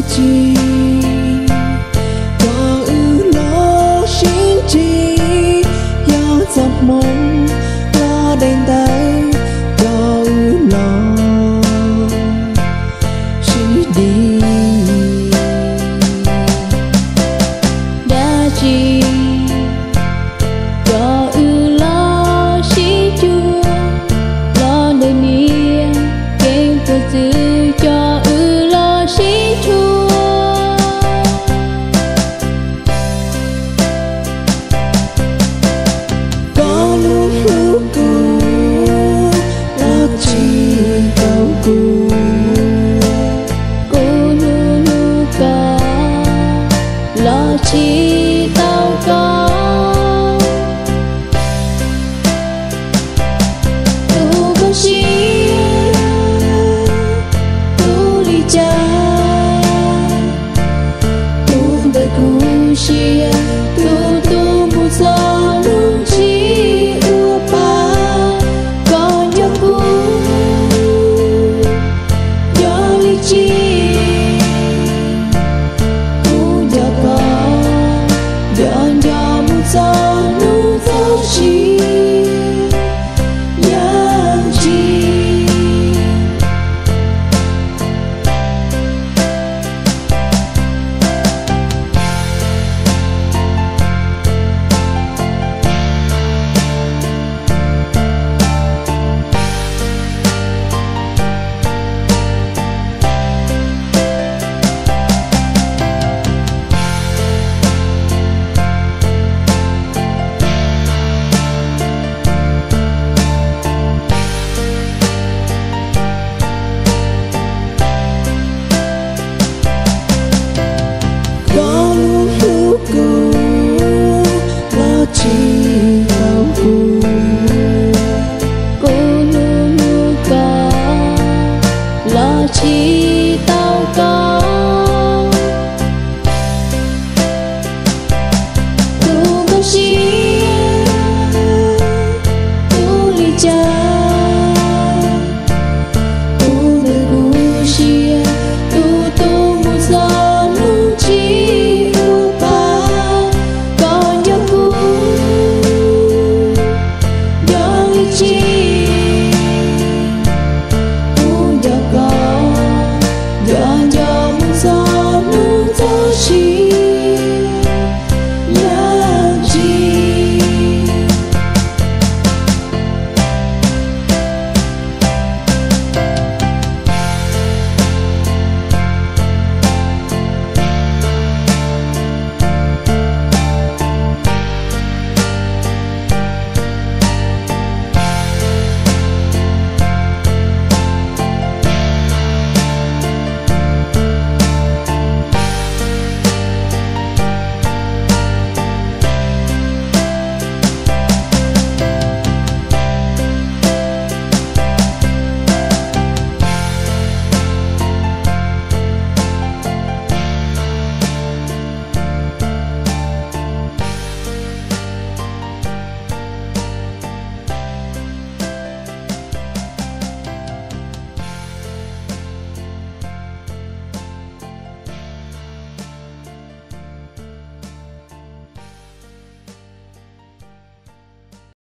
Tsis, coj wb los sib ntsib, yog txoj hmoo los daim ntawv, coj wb los sib dim. Dab tsi, coj wb los sib cuag, los ntawm niam keeb tuag txwv, coj wb los sib cuag. Koj lub hlub kuv los tsis tau kuv, kuv lub hlub koj los tsis tau koj. Tus koj siab, tus li cas, tus ntawm kuv siab, tus tus mus txog hnub tsis ua pa. Koj nco kuv, nco li tsis, kuv nco koj, nco nco mus txog hnub txog tsis, yam tsis. Koj lub hlub kuv los tsis tau kuv, kuv lub hlub koj los tsis tau koj.